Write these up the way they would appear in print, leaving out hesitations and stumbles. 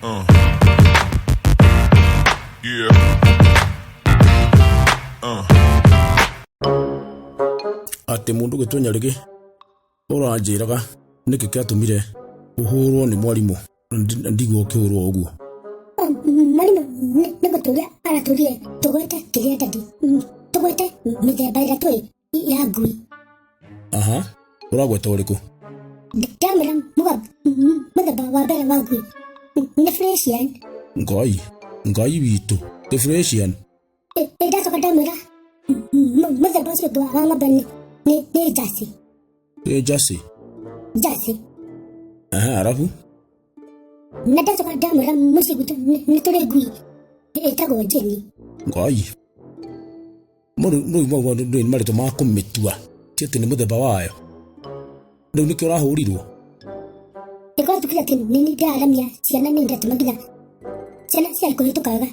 Yeah. Atĩ mũndũ ũgĩtwo Nyarĩgĩ ũranjĩraga nĩkĩ kĩatũmire ũhũrwo nĩ mwarimũ na ndigwo ũkĩhũrwo ũguo. Mwarimũ nĩ gũtũria aratũrire tũgwete kĩrĩa ndadi tũgwete mĩthemba ĩrĩa tũĩ ya ngui. Aha, ũragweta ũrĩkũ? Ndamwĩra mũthemba wa mbere wa ngui nĩ Fresian. Ngai, Ngai witũ, nĩ Fresian. Ndacoka ndamwĩra mũthemba ũcio ũngĩ wa ng'ombe nĩ Jersey. Nĩ Jersey. Jersey. Aha, arabu? Na ndacoka ndamwĩra mũciĩ gwitũ nĩ tũrĩ ngui ĩtagwo Jenny. Ngai. Mũndũ rĩu mau nĩ marĩtwa ma kũmĩtua ti atĩ nĩ mũthemba wayo. Rĩu nĩkĩo ũrahũrirwo? Ĩkorwo tukire atĩ nĩ ndĩraramia ciana nĩ ndatũma nginya ciana ciarĩ kũhĩtũka wega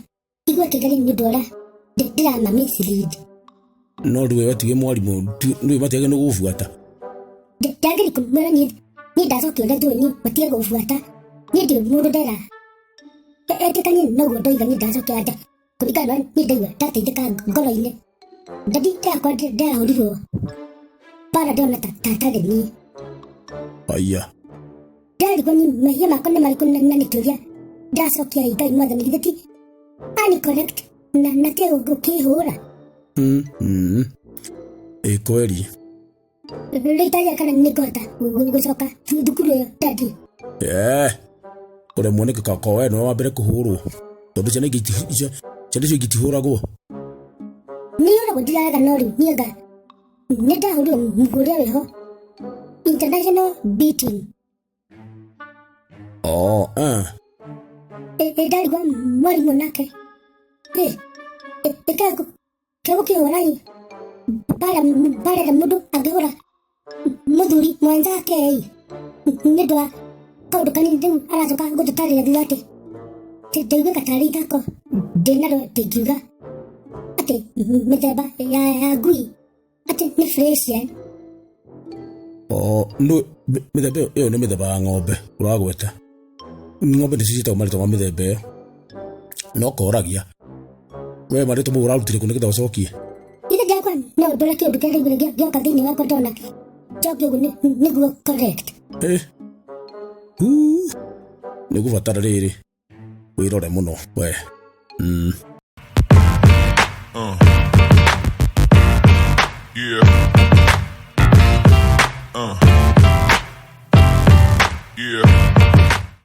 igue kĩgari nĩ ũndũ ũrĩa ndĩrama mislead. No rĩu we tiwe mwarimũ, rĩu matiage nĩ gũgũbuata. Ndagĩrĩ kũmwĩra niĩ ndacokia ũrĩa njũĩ niĩ matige gũbuata. Niĩ ndirĩ mũndũ ndera etĩkanie noguo ndoiga niĩ ndacokia nda kũringana na niĩ ndaigua ndateithĩka ngoro-inĩ. Ndadi ndakwa ndahũrirwo bara ndona ta tarĩ niĩ. Aya. Ndarigwo niĩ mehia makwa nĩ marĩkũ na nĩ kĩũria ndacokia Ngai mwathani githĩ ti ani correct na ti gũkĩhũra. Ĩ kweri. Rĩu kana nĩ ngũhota gũcoka thukuru ĩyo ndadi. Ũremwo nĩkĩ kaka we nĩwe wa mbere kũhũrwo tondũ ciana ingĩ ciana icio ingĩ itihũragwo. Nĩ ũragwo ndirarega no rĩu niĩ anga nĩ ndahũrirwo mũhũre wĩho international beating. Oh, eh. Ndarigwo mwarimũ nake kegũkĩhũra ĩ bara bara mũndũ angĩhũra mũthuri mwenzake ĩ nĩ ũndũ wa kaũndũ kanini rĩu aracoka gũtũtarĩria thutha atĩ ndaiguĩka tarĩ ithako ndĩnarĩo ndingiuga atĩ mĩthemba ya ngui atĩ nĩ Fresian. Oh, no mĩthemba ĩyo nĩ mĩthemba ya ng'ombe ũragweta. Ng'ombe nĩcio ciĩtagwo marĩtwa ma mĩthemba ĩyo. No koragia we marĩtwa mau ũrarutire kũ nĩgetha ũcokie? Ithe ndakwa no ndore kĩũndũ kĩrĩa ndaiguire gĩoka thĩinĩ wakwa ndona njoke ũguo nĩguo correct. Huu, nĩ ũgũbatara rĩrĩ wĩrore mũno we. Yeah. Yeah.